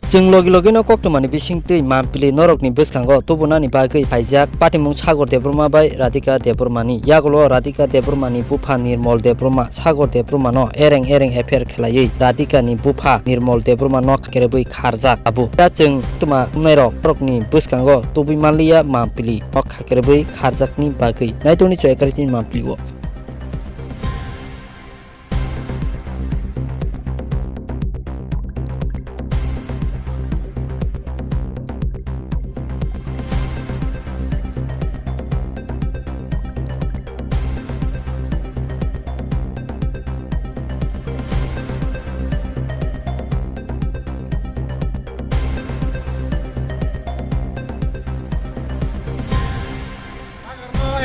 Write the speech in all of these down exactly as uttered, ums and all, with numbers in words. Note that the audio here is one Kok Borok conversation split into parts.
Chwng logi logi no koktwmani bisingtwi mampili norokni bwskango tubunani bagwi phaijak patimung Sagor Debbarma bai Radhika Debbarmani. Yagulo Radhika Debbarmani bupha Nirmol Debbarma Sagor Debbarma no ereng ereng affair khlaiwi Radhika ni bupha Nirmol Debbarma no kherebwi kharjak abo. Ya chwng tuma nairok norokni bwskango tubui manliya mampili no kherebwi kharjakni bagwi. Naitoni chwai ekari chini mampili o.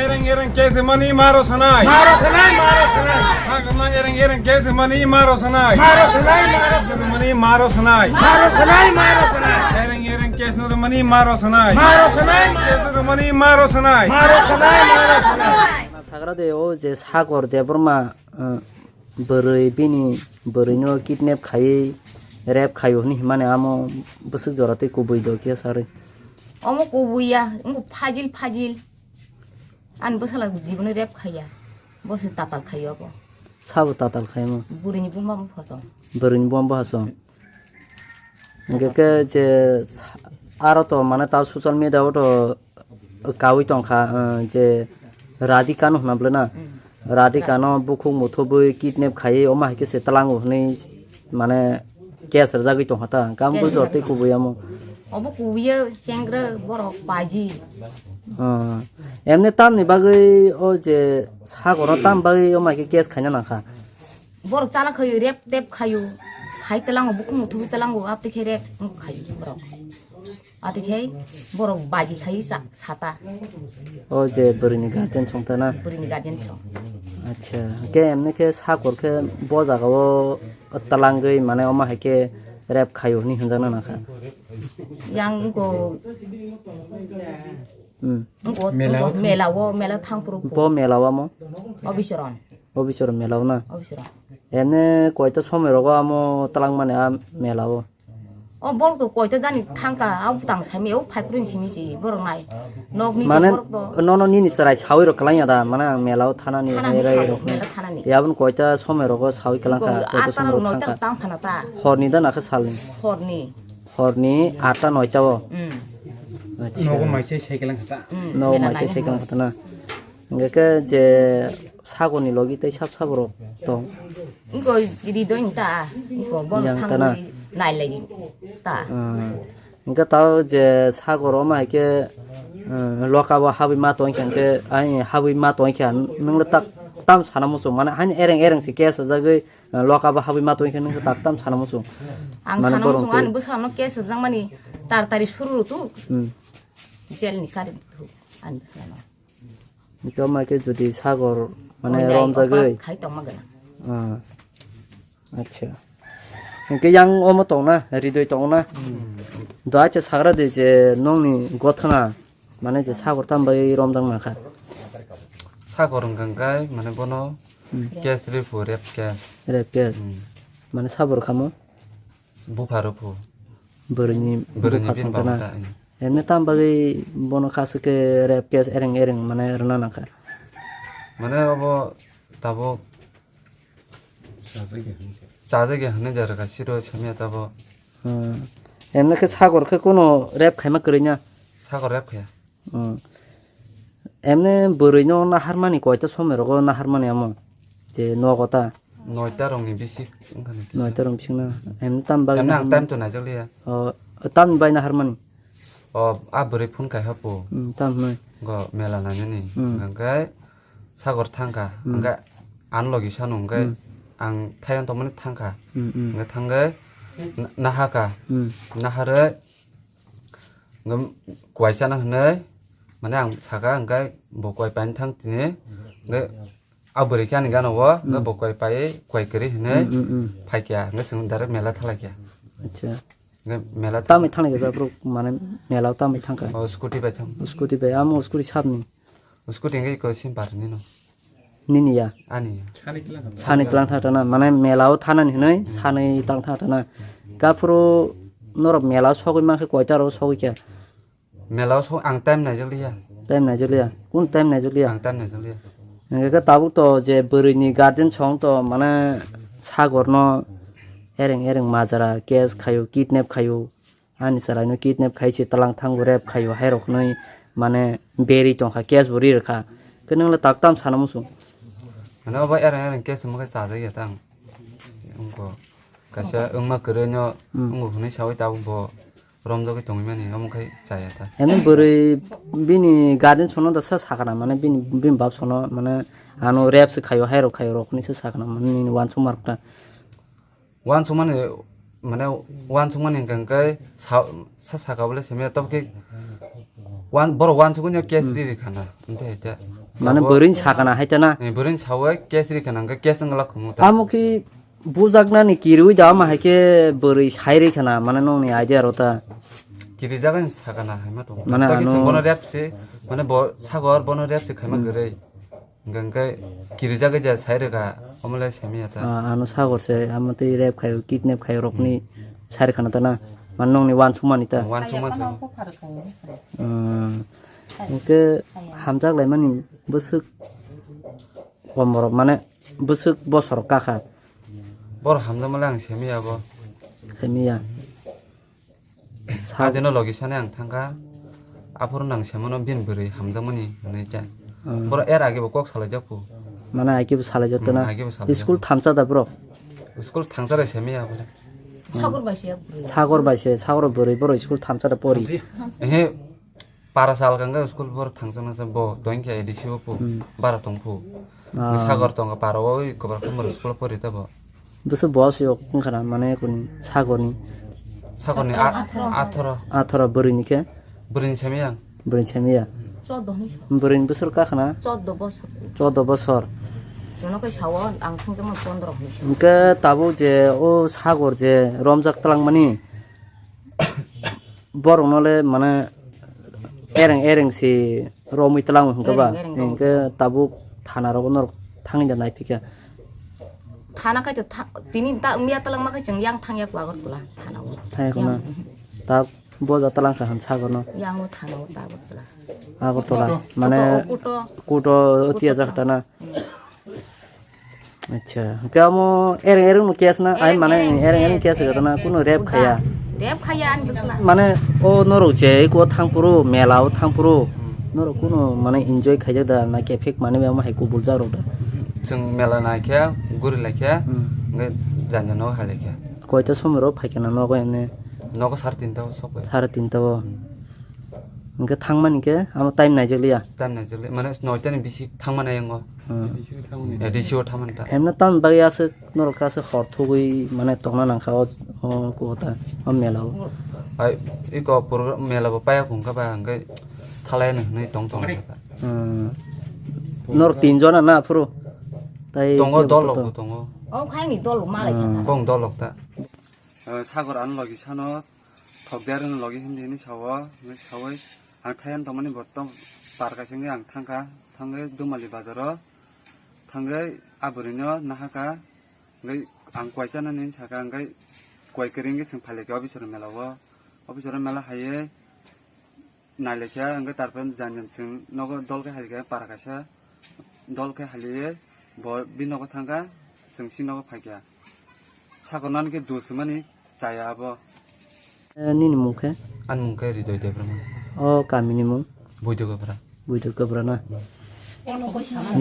Ereng ereng case mani maro sanai. Maro sanai, maro sanai. Hakarno ereng ereng case mani maro sanai. Maro sanai, maro sanai. Mani maro sanai. Maro sanai, maro sanai. Ereng ereng case no mani maro sanai. Maro sanai, maro sanai. Mani maro sanai. Maro sanai, maro sanai. Sagra de o je Sagor Debbarma, eh, bwrwi bini bwrwino kidnap khaiwi rape khaio hwnwi himani amo bwswk jora tei kubui do khe sarwi. Omo kubui ya, wngkha phajil phajil. Ani bwsala jibono rape khaiya. Bo se tatal khaio bo. Sabo tatal khaimo. Burini buma bo phoso. Burini buma bo haso. Hingke ke je sa-, aro to mane ta social media o to kawi tongkha, eh, je Radhika no hwnna bwle na. Mm. Radhika no bukhuk muthubwi kidnap khaiwi omo hai khe se tlango hwnwi mane case rwjagwi tongkha ta. Kam Case bujor tei rwjagwi. Kubui amo. Obo kubui o chengra borok paiji. Ah. Emne tamni bagwi o je Sagoro tam bagwi omo hai khe case khaina nangkha. Borok chala khayo, rep tep khayo. Khai tlango, bukhung thubui tlango, apte khe rep wng khayo borok. Ate khe borok baji khayo sa-, sata. O je bwrwini guardian song ta na? Bwrwini guardian song. Acha, ke emne khe Sagor khe bo jaga o tlangwi mane omo hai khe rep khayo hwnwi hwnjakna nangkha. Yang ko Hmm. Ngo, Mela ngo o mela o, mela thang phuru. Bo mela o amo? Obisoron. Obisoron mela o na? Obisoron. Ene koita somoi rogo amo talang mani a mela o? O borok to koita jani thangka, a butang sami, o phai phuru simi si, borok nai. Nok ni Mane borok to. Nono nini chwrai sawi rok kwlaiya da, mane ang mela o thanani, Thanani, rai rai rok ni. Mela thanani. Yabon koita somoi rogo sawi kwlangkha, Ngo, koita a somoi tarok rogo noita thangkha. Tang phana ta. Horni da na khe salni? Horni. Horni atta noita o? Mm. Acha. Nogo maisai cycle ang khata. Mm, Nogo mela maisai nai cycle nai. Ang khata na. Hingke ke je Sagorni logi tei sab sabo rok tong. Ingko ridoi ta, ingko bon Yang thangwi tana. Nailai ta. Ah. Hingke tao je Sagor oma hai khe, eh, loka bo habwi ma tong khe, hingke ai habwi ma tong khe, nung le tak tam sana muchung, mane hain ereng ereng se case sajagwi, Loka bo habwi ma tongwi khe nung tak tam sana muchung. Ang Mane sana borok muchung, twi. Ani bwskango case rwjakmani tar tari suru rw tu. Hmm. Jail ni kari tu ani bwskango. Hingke ma khe jodi Sagor mane Onjai romjagwi. Opak khai tongma gana. Ah. Acha. Hingke yang omo tong na, ridoi tong na. Hmm. Do acha sagra de je nongni gothana. Mane je Sagor tam bai romjak nangkha. Sagor wngkha hwnkhe mane bono Hmm. case riphu, rape case. Rape case. Hmm. Mane sabo rwkhamo? Bupha rwphu. Bwrwini Bwrwini bupha bini songkha na. Baba ta, hmm. Emne tam bagwi bono khaswk khe rape case ereng ereng mane rwna nangkha. Mane obo tabuk Chajagya hwnwi da rwkha siro samya tabo. Hmm. Emne khe Sagor khe kuno rep khaima kwrwi na? Sagor rep khaya. Hmm. Emne bwrwi no naharmani koita somoi rogo naharmani amo? Je nogo ta? Noita rokni bisik wngkha ni kisa. Noita rok bising na? Emne tam bagwi Emne ang naharmani? Time to naijak liya. O, tam bai naharmani? O, a bwrwi phone kaiha po. Hmm, tam hwnwi. Go mela nainani. Hmm. Hwnkhe Sagor thangkha, Hmm. hwnkhe ani logi sano hwnkhe Hmm. ang thaiyan tongmani thangkha. Hmm, hmm. Hwnkhe thangkhe na-, nahakha, Hmm. naharwi hwnkhe kuai chana hwnwi mane ang sakha, hwnkhe bo kuai paina thang tini, hwnkhe a bwrwi khe ani gana o, hwnkhe Hmm. bo kuai pai, kuai kwrwi hwnwi Hmm, hmm, hmm. phaikha, hwnkhe chwng direct mela thalaikha. Acha. Hwnkhe mela Tamni thangkha. Thanglaikha jabruk mane mela o tamni thangkha. O scooty bai thang. Scooty bai, amo scooty sabni. Scooty hwnkhe iko sim parni no. Nini ya? Ani ya. Sani tlang thang tana, mane mela o thanani hwnwi, sani tlang thang tana. Gaphuru norok mela sogwi mankhe koita ro sogwi khe? Mela o sok ang time naijakliya. Time naijakliya? Kun time naijakliya? Ang time naijakliya. Hingke khe tabuk to je bwrwi ni guardian song to mane sagor no ereng ereng majra case khayo, kidnap khayo, ani chwrai no kidnap khai se tlang thango rape khayo hai rok hinui mane beri tongkha, case bo ri rwkha. Khe nwng le tak tam sana muchung? Mane obo ereng ereng case wngkhe chajakya tang. Wngkho. Kaisa wngma kwrwi no Hmm. wngkho hinui saui tabuk bo romjagwi tongwi mani, omo khai chaya ta. Eno bwrwi bini guardian sono da sa sakana, mane bini, bini bab sono, mane ano rape se khayo, hai rok khayo rok hinui se sakana, mane nini uansukma rok ta. Uansukmani, mane uansukmani hwnkha hwnkhe sa, sa saka bole simi tabuk khe uan-, borok uansukgwi no case Hmm. ri ri khana, hwnkhe hai ta. Mane Tabuk bwrwini sakana hai ta na? Eh, bwrwini saui case ri khana, hwnkhe case wngla khumu ta. Amo khe Bujaknani kirwi da ama hai khe bwrwi sai rwi khana, mane nokni idea rw ta. Kirijagani sakana hai ma tongo. Mane Tei ano kisa bono rep se, mane bo sagor bono rep se khaima Hmm. kwrwi. Hingkha hingkhe kirijagwi je sai rwkha, omo le simi ya ta. Ah, ano sagor se, amo tei rep khayo, kidnap khayo rokni Hmm. sai rwkhana ta na. Mane nokni uansukmani ta. Uansukma se. Hmm. Hingkhe hamjak laimani bwswk komorok mane bwswk bosor kakha. Borok hamjakmale ang semiya bo. Semiya. Sa- Adino logi sani ang thangkha. Aphuru nang semano bin bwrwi hamjakmani hwnwi khe. Hmm. Borok er age bo kok salaijak phu. Mane age bo salaijak Hmm, tana. Age bo salaijak. School thamsa da borok. School thangsa re semiya bo. Sagor bai se. Sagor bai se, sagor bwrwi borok school thamsa da pori. Ehe, Para sal kangkhe school bor thangjaknasa bo toing khe A D C o phu, Hmm. bara tong phu. Ah. Sagor tong para o oi kobar khumbar school pori ta bo. Bwswk bo se yok wngkha na mane kuni sagorni. Sagorni a-, atharo. Atharo bwrwini khe? Bwrwini sami yang. Bwrwini sami ya? Chordo hinwi sa. Bwrwini bwswk kakhana? Chordo bosor. Chordo bosor. Jono khe sao ang thangjakma pondro hinwi sa. Hwnkhe tabuk je o sagor je romjak twlangmani, Borokno le mane ereng ereng si romwi tlango hwnkhe ba? Ereng ereng romwi Hwnkhe tlango. Tabuk thana rogo norok thangwi da naiphikha. Thana khai to tha-, tini ta miya talangma khai chwng yang thangya ko Agartala thana o. Thangya ko na? Yang. Ta boja talangkha han sagono. Yang o thana o Agartala. Agartala. Kuto. Mane Kuto, kuto. Kuto tiya Kuto jakha ta na? Hmm. Acha, hwnkhe amo ereng ereng no case na, ai Ereng mane ereng ereng ereng case, case ereng gana case. Kuno rape khaya. Rape khaya ani bwsla. Mane o norok je ko thangphuru, mela o thangphuru, Hmm. norok kuno mane enjoy khaijak da, na khe fake mane amo hai kubul jak rok da. Chwng mela naikhe, guri laikhe, Hmm. hwnkhe janja nogo hai laikhe. Koita somoi rok phaikhe na nogo ene? Nogo sare tinta o sokbai. Sare tinta o. Hmm. Hwnkhe thangmani khe amo time naijakliya. Time naijakliya. Mane noita ni bisi thangmani yango. Hmm. A D C o thangmani ta. Hemno tamni bagwi aswk norok khe aswk hor thugwi mane tongna nangkha o, o kota, o mela o. Ai, iko program mela bo paya khungkha ba hwnkhe thalai no hwnwi tong tong kha. Hmm. Norok tin jona na phuru? Tai Tongo tebo dol to rok to. Bo tongo. O khaini dol rok malai Hmm. kha. Bong dol rok ta. Eh, sagor ano logi sano thokder hwnwi logi himdi hwnwi sao, hwnwi saui ang thaiyan tongmani bo tong par kaisa wngwi ang thangkha, thangwi Dumali bazaro thangwi a bwrwino nahaka, hwnkhe ang koi chanani hwnwi sakha, hwnkhe koi kwrwi wngwi chwng phailaikha officer mela o, officer mela haiwi Nailaikha, hwnkhe tarpore jani jani chwng nogo dol khe halikha, para kaisa dol khe haliwi bo bini nogo thangkha, chwng chini nogo phaikha. Sakornani khe dul swmani chaya abo. Eh, nini mung khe? Ani mung khe Ridoy Debbarma. O kamini mung? Buidugabra. Buidugabra na?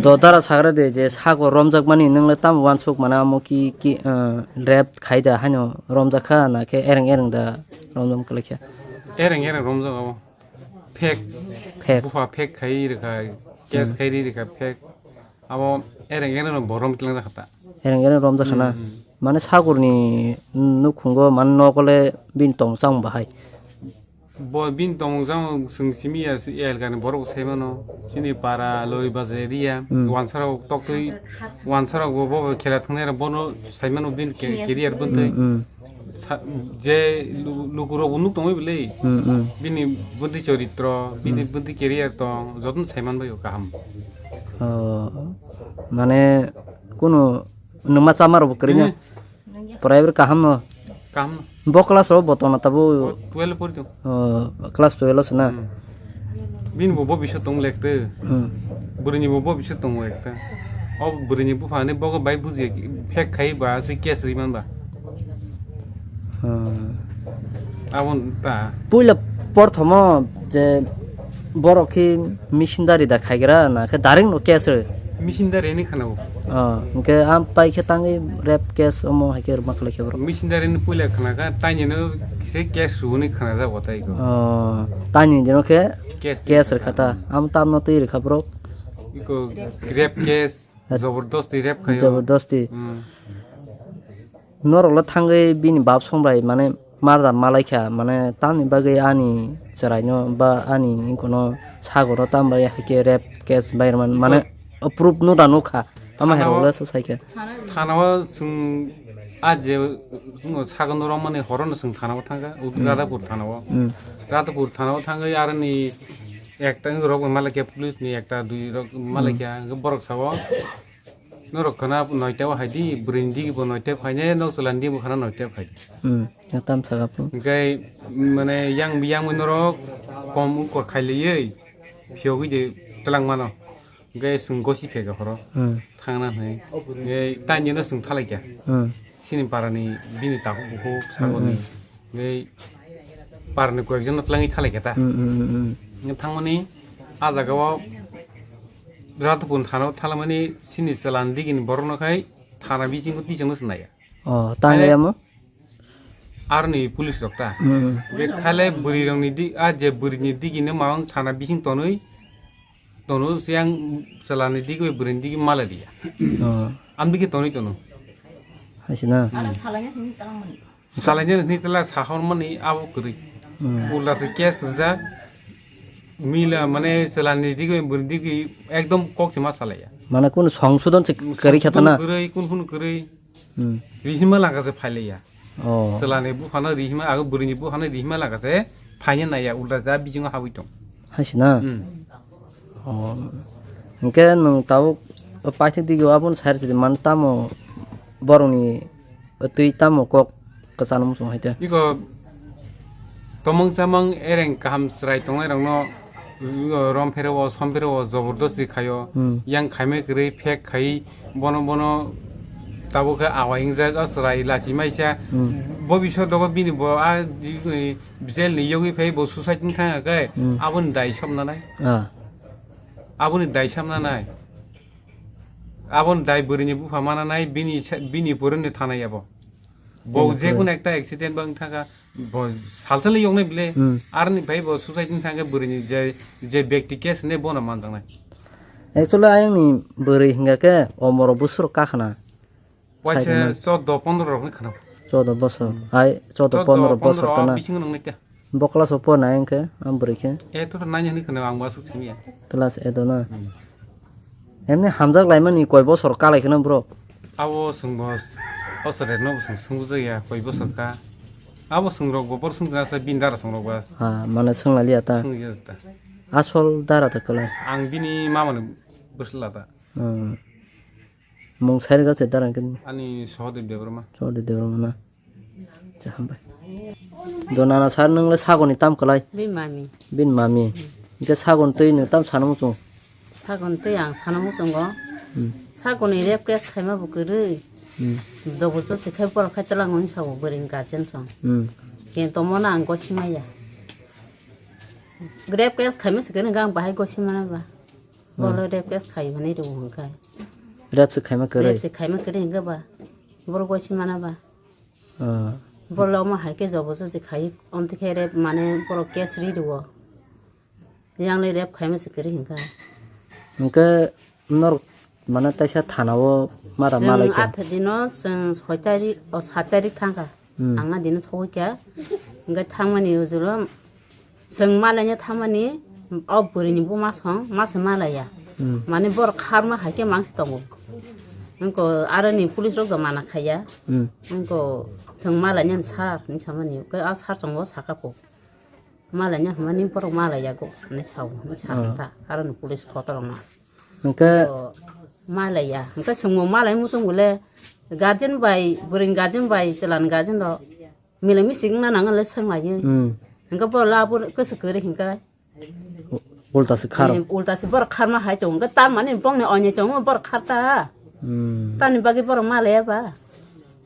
Do dara sagra de je sagor romjakmani nwng le tamo uansuk mana amo ki, ki, eh, rep khai da haino romjak kha na khe ereng ereng da romjak kwlai kha? Ereng ereng romjak abo. Phek. Phek. Bupha phek khai rwkha, case Hmm. khai ri rwkha phek. Abo ereng ereng no bo rom tlang jakha ta. Ereng ereng rom jakha na? Hmm, hmm. Mane sagurni nukhungo mane nogo le bini tong chang bahai. Bo bini tong chang chwng simi ya si elgani borok sai mano. Chini para lori bazar area, Hmm. wansarok toktwi, wansarok bo, bo khela thungnai rok bono sai mano bini ke-, Senior career citizen. Bwntwi. Hmm, hmm. Sa-, je lu-, lukurok bo nuk tongwi bwlwi. Hmm, hmm. Bini bwntwi choritro, bini Hmm. bwntwi career tong, jotono sai manbai o kaham. Oh, mane kunu nwngma chama rok bo kwrwi na? Hmm. Pwrai bwrwi kaham no? Kam. Bo class o bo tongna tabuk. O twelve pori tong. O, class twelve o se na? Hmm. Bini bo bobiswt tong lekte. Hmm. Bwrwini bo bobiswt tong lekte. O bwrwini buphani bogo bai buji phek khai ba se case ri man ba. Hmm. Abon ta. Puila porthomo je borok khe missionary da khaigra na khe direct no case ri? Missionary ni khana o. O, hwnkhe am pai khe tangwi rape case omo hai khe rwma khlai khe borok. Missionary ni puila khana kha, taini no se case rwni khana jago tai ko. O, taini dino khe case rwkha ta. Am tam no twi rwkha borok. Iko rape case, jabardasti rape khayo. Jabardasti. Hmm. Norok le thangwi bini bap song bai mane marda malaikha, mane tamni bagwi ani chwraino ba ani wngkano sagoro tam bai hai khe rape case bai rwmani mane proof no da nukha. Tamo hai rok le se sai khe. Thana o chwng a je wngkha sagor no romani horo no chwng thana o thangkha, Radhapur thana o. Hmm. Radhapur thana o thangwi aroni ekta wng rok bai malaikha, police ni ekta dui rok malaikha, borok sao. Norok khana noita o hai di, bwrwini digi bo noita o phainai, nok chwlani digi bo khana noita o phai di. Hmm, ya tam saka phung. Hingkai, mane, yang, yang norok kom wngkor khailaiwi phiyogwi de twlang mano. Hingkai chwng gosi phega horo. Hmm. Thangna hwnwi. Hingkai taini no chwng thalai kha. Hmm. Chini parani bini takhuk bukhuk sagoni. Hmm, hmm. Hingkai parani koyekjon no twlangwi thalai kha ta. Hmm, hmm, hmm, hmm. Hingkai thangmani a jaga o Radhapur thana o thalamani chini chwlani digini borok no khai thana bisingo twichangno se naiya. Oh, tang Mane- ya mo? Aroni police rok ta. Hmm. Be khale bwrwi rokni di, a je bwrwini digini mawang thana bising tonwi, tono siang chwlani digi bai bwrwini digi malai diya. Oh. Amdike tonwi tono. Hai se na? Ara salanya sini talang mani. Salai nini hwnwi tala sahormani abo kwrwi. Hmm. Ulta se case rijak. Mila mane chwlani digwi bwrwini digwi ekdom kok se ma salaiya. Mane kunu songsodon se kwrwi kha ta na? Songsodon kwrwi, kun kun kwrwi. Hmm. Rihima laka se phailaiya. Oh. Chwlani buphano rihima, abo bwrwini buphano rihima laka se phaina naiya, ulta ja bisingo habwi tong. Hai se na? Hmm. Oh. Hwnkhe nwng tabuk paithak digio abono sai rwchadi man tamo borokni twi tamo kok kwchangno muchung hai tei. Iko tomong chamang ereng kaham chwrai tongnai rokno, uh, rom phero o, som phero o, jabardasti khaio. Hmm. Yang khaima kwrwi, phek khai, bono, bono tabuk khe awa hingjak, o chwrai lachi maisa. Hmm. Bo bisor dogo bini bo a, eh, jail ni yogwi phai bo suicide wng thang khe, hmm, aboni dai sop nanai. Ah. Aboni dai sop nanai. Aboni dai bwrwini bupha mana nai, bini sa-, bini pore no thanai abo. Bo bini pore. Je kono ekta accident bo wng thangkha, bo saltali yoknai bile, hmm, aroni bai bo suicide wng thangkhe bwrwini je, je bekti case hinwi bono manjaknai. Actually, ayangni bwrwi hingkha khe omoro bwswrok kakhna. Waisa sai rwmani. Chordo pondro rokni khna. Chordo bosor. Hmm. Hai, chordo pondro bosor tana. Bisingo nwngnai ta. Bo class o pornai hwnkhe, a bwrwi khe? E, to nine hwnwi khna, ang bo aswk simi ya. Class eight o na? Hmm. Emni hamjak laimani koi bosor kalai kheno borok? Abo chwng bo, o chwraino bo chwng swngwi jakya, koi bosor ka. Abo chwng rok bo bor swngjaknai sa bini dara chwng rok ba. Ha, mane swnglalia ta? Swnglalia ta. Asol dara ta kwlai? Ang bini mamani bwsla ta. Hmm. Mung sai rwgak se dara hwnkhe? Ani Sohodev Debbarma. Sohodev Debbarma na? Acha, hambai. Do nana sir, nwng le sagoni tam kwlai? Bini mami. Bini mami. Hwnkhe sagoni twi nwng tam sana muchung? Sagoni twi ang sana muchungo. Hmm. Sagoni rape case khaima bo kwrwi. Hmm. Dobo josi khai borok khai twlang hwnwi sago bwrwini guardian song. Hmm. Khe tongmano ang gosi maya. Rape case khaima se kwrwi hwnkhe ang bahai gosi mana ba? Hmm. Bolo rape case khai hwnwi rwo hwnkhe. Rape se khaima kwrwi? Rape se khaima kwrwi hwnkhe ba? Borok gosi mana ba? Ah. Borok omo hai khe jobo josi khai, omtwi khe rape mane borok case ri rwo. Yang le rape khaima se kwrwi hwnkha. Hwnkhe norok mane taisa thana o mara malai kha? Chwng atha dino chwng soi tarik, o, sat tarik thangkha. Hmm. Ang a dino sogwi kha. Hwnkhe thangmani ujulo Chwng malaina thangmani o bwrwini buma song masa malaiya. Hmm. Mane borok kharma hai khe mangsi tongo. Wngko aroni police rok da mana khaiya. Hmm. Wngko chwng malaina sar hinwi samani. Khe a sar chongo saka po. Malaina hwnmani borok malaiya go hinwi sao, hinwi sa kha ta aroni police kotor rokno. Hwnkhe o malaiya. Hwnkhe chwngbo malai muchung bole guardian bai, bwrwini guardian bai, chwlani guardian rok Mile mising na nang le seng lai. Hmm. Hingke bo la bo kese kere hingke. Ulta se kharo. Eh, ulta se bor kharma hai tongo. Hingke tar mani bongni onye tongo bor kharta. Hmm. Tani bagi bor male ba.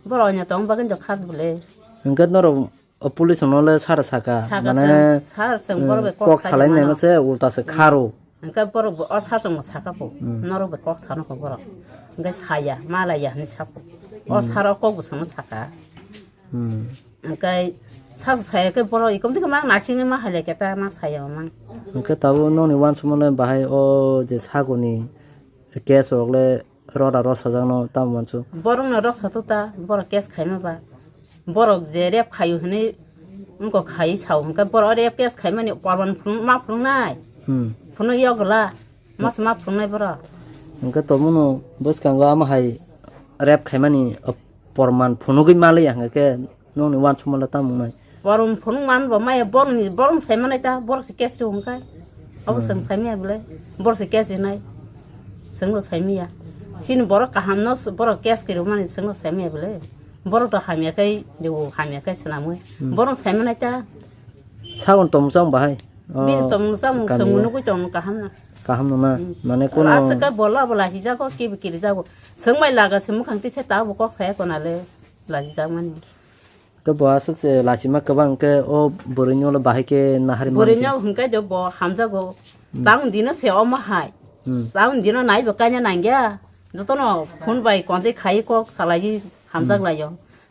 Bor onye tongo bagi jo khar bole. Hingke norok o police no le sara saka. Saka mane, seng, sar seng bor be kok salai nai mase ulta se kharo. Hingke borok bo o sar songmo saka po, hmm, norok bai kok sano kok borok. Hingke saya, malaya hinui sako. O, hmm, saro kok bo songmo saka. Hmm. Hingke sasa saya ke borok ikom dike mang nasingwi ma hai lai keta ma saya mang. Hingke tabuk nokni uansukmano bahai o je sagoni case rok le Roda rosajakno tamo uansuk. Borokno rosato ta, borok case khaima ba. Borok je rape khaio hinui wngkha khai sao hwnkhe borok rape case khaimani porman phunuk ma phunuknai. Hmm. Phunuk yogwla. Masa ma phunuknai borok. Hwnkhe tomono bwskango amo hai rape khaimani, uh, porman phunugwi maliya hwnkhe nokni uansukmano tamo wngnai. Borok phunuk man bo maya borokni, borok sai manai ta, borok se case rw hwnkhai. Abo, hmm, chwng sai maya bwle, borok se case rinai. Chwng bo sai maya. Chini borok kaham no, borok case kwrw mani chwng bo sai maya bwle. Borok to hamya kai rw, hamya kai swnamwi. Hmm. Borok sai manai ta. Sagon tong chang bahai. Bini, oh, tong chang kami chwng o nugwi tong kaham na. Kaham no na. Hmm. Mane kono aswk kai bola bola hijago kibi kiri jago. Chwng bai laga se mukhang tisa ta bo kok saya kona le laji jak mani. Ke bo aswk se lachima kwbang khe o bwrwino le bahai khe nahari mani. Bwrwino hwnkhe jo bo hamjago. Hmm. Tang dino se omo hai. Hmm. Tang dino nai bo kanya nangya. Jotono phone bai contact khai kok salai hamjak, hmm, laio.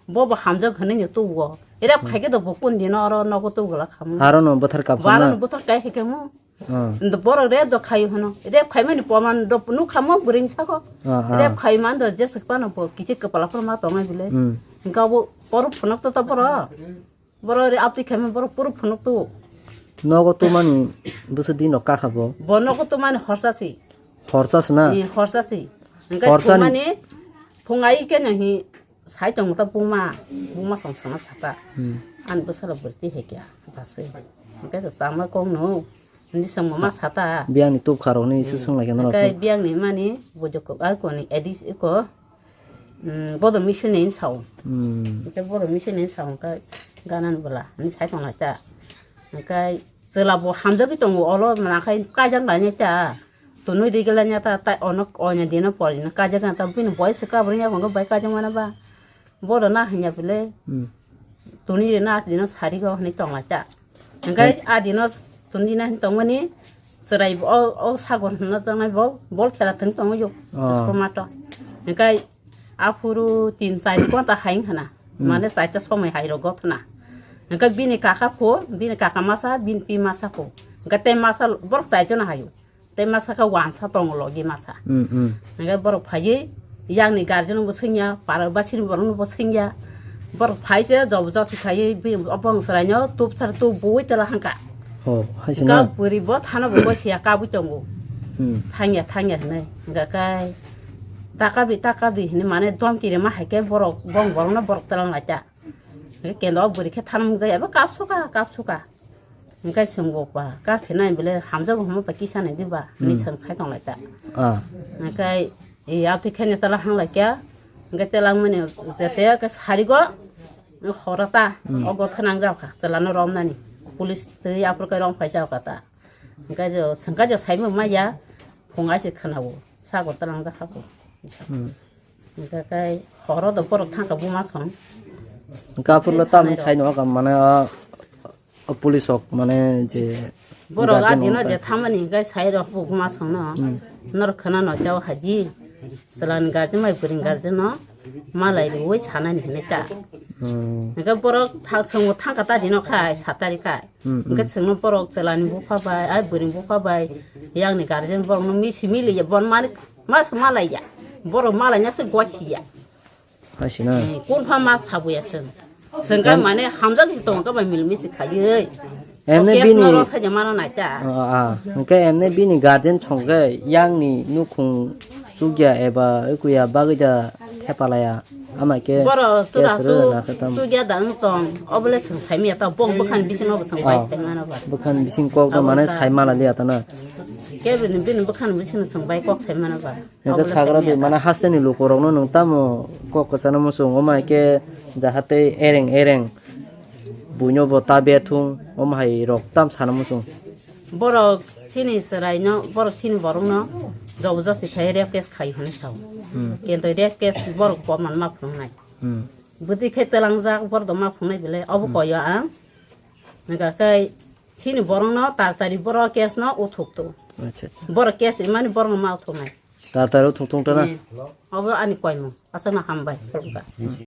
Bo bo hamjak hwnwi no tugo. Erap, hmm, khai khe do bo kun dino oro nogo tugo la khamu. Aro no bothar kap. Bo aro khamna. No bothar kai hai khamu. Ah. Ndo borok rep do khai hwno. Rep khai mani porman do nuk khamo bwrwini sako. Ah, ah. Rep khai man do jeswk pano bo kichik kwpala phor ma tongnai bile. Hmm. Hingke abo borok phunuk to to borok. Borok re aptwi khai man borok puro phunuk to. Nogo to mani bwswk din rok kakha bo. Bo nogo to mani horsa si. Horsa si na? Ni horsa si. Hingke horsa ni phung mani phung ai khe no hi. Sai tong ta buma, buma song sana sata. Hmm. An bwsala bwrti hekya, basi. Hingke to chama kong no, hindi song mama sata. Biang ni tup kharo ni, hmm, susung lagi noro. Hingke biang ni mani, bojok ko, ai ko ni, edis ko, hmm, bodo misin ni sao. Hmm. Hingke bodo misin ni sao, hingke ganan bwla, ni sai tong lai ta. Hingke chwla bo hamjagwi tongo, olo manakhai kajak lainai ta. Tonwi rigwlanya ta, ta onok onya dino porino kajak ta, bini boy se kabri ya, bai kajak mana ba. Bodo na hanya bile. Hmm. Tuni rina dino sari go hwnwi tong lai ta. Hingke, hai, a dino tuni na hin tongmani chwrai o, o sagor hwnna tongnai bo, bol khela thwng tongo yo. Oh. Isko mato. Hingke aphuru tin char ghonta hai hwnkha na. Hmm. Mane chaita somoi hai rok gothna. Hingke bini kaka pho, bini kaka masa, bini pi masa pho. Hingke tei masa borok chaichona hayo. Tei masa khe wansa tongo logi masa. Mm, mm. Hingke borok phaiwi yang ni guardian bo swngya, para basiri borok no bo swngya. Borok phai se job job si phaiwi bini obo chwrai no tup sar tup bui tela hangka. Oh, hai se na. Hingke bwrwi bo thana bo siya kabui tongo. Hmm. Thangya, thangya hinui. Hingke kai ta kabri, ta kabri hinui mane domki rima hai khe borok, bong borok no borok tela lai ta. Hingke kendo bwrwi khe thana mung jaya bo kapsuka, kapsuka. Hingke chwng bo ba, ka phinai bole hamjago hwnma ba kisa nai di ba, hinui, hmm, chwng sai tong lai ta. Ah. Hingke, e, abtwi khe ne tala hang lai kya, hingke tela mani jete ke sari go, horo ta, hmm, o go thanang jak kha, chwla no rom nani, police twi aphuru ke rom phai jak kha ta. Hingke jo, chwng ka jo sai bo ma ya, phung ai se khna o, sago tala jak kha bo. Hmm. Hingke kai horo do borok thangka buma song. Hingke aphuru lo tamni sai no ka mane, ah, O police rok mane je borok guardian adino rok je ta- thamani hingke sai rok buma songno. Hmm. Norok khana no jao haji. Chwlani guardian bai bwrwini guardian no malai riui sanani hinui ta. Hmm. Hingke borok tha-, chwngbo thangka ta dino khai satari khai. Hmm, hmm. Hingke chwngno borok chwlani bupha bai, ai bwrwini bupha bai, yangni guardian borokno misi miliya, bon mani masa malaiya. Borok malainaswk gosiya. Hai sina. Eh, kun pha ma sabuya seng. Seng ka mane hamjak si tong ka bai mil misi khayi. Emne bini ro sa jama na ta. Ah, ah. Hingke emne bini guardian songke yangni nukhung sugya eba ekuya bagwi da thepalaya. Ama ke boro sura su sugya da wng tong. Obole seng sai miya ta bong bwkhan bising obo seng bai sai mana ba. Bwkhan bising kok da mane sai mana liya ta na. Ke bini bini bwkhan bising seng bai kok sai mana ba. Hingke sagra di mana hasteni lukurokno nwng tamo kok kwchangno muchungo ma hingke jahate ereng ereng Buino bo ta bethung, om hai rok tam sana muchung. Borok chini chwraino, borok chini borokno jobo josti khai rape case khai hwnwi sao. Hmm. Kintu rape case borok koman ma phunuknai. Hmm. Bwtwi khe twlangjak borok do ma phunuknai bile, obo Hmm. koyo ang. Hwnkha khe chini borokno tartari borok case no uthuk tu. Acha, acha. Borok case imani borokno ma uthuknai. Tartari uthuk thung tana? Hmm. Obo ani koimung. Aswkno hambai, khulumkha.